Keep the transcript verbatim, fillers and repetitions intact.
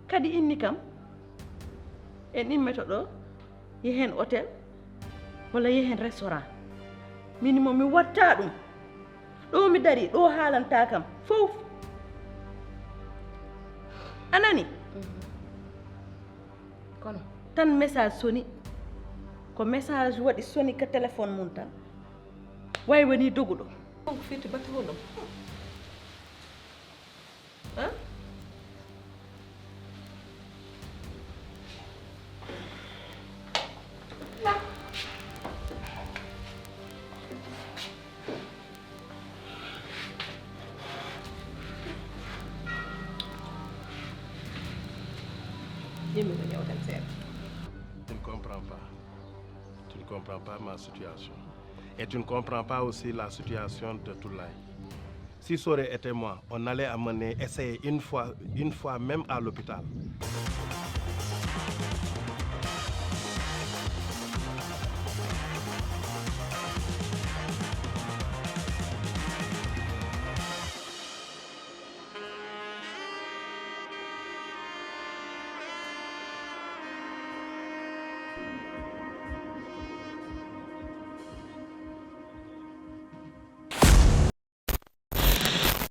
Kadi inni kam, en immeto ɗo, yehen hôtel, walla yehen restaurant. Min mo mi watta ɗum. Ɗo mi dari, ɗo haalanta kam. Fof. A nani? Kono? Tan message soni. Ko message waɗi soni ka téléphone mum tan. Way woni doguɗo. Ko firti batte honɗo? Hein? Yimɓe ko ƴewten seeɗa. Tu ne comprends pas. Tu ne comprends pas ma situation. Et tu ne comprends pas aussi la situation de Toulaye. Si ça aurait été moi, on allait amener essayer une fois, une fois même à l'hôpital.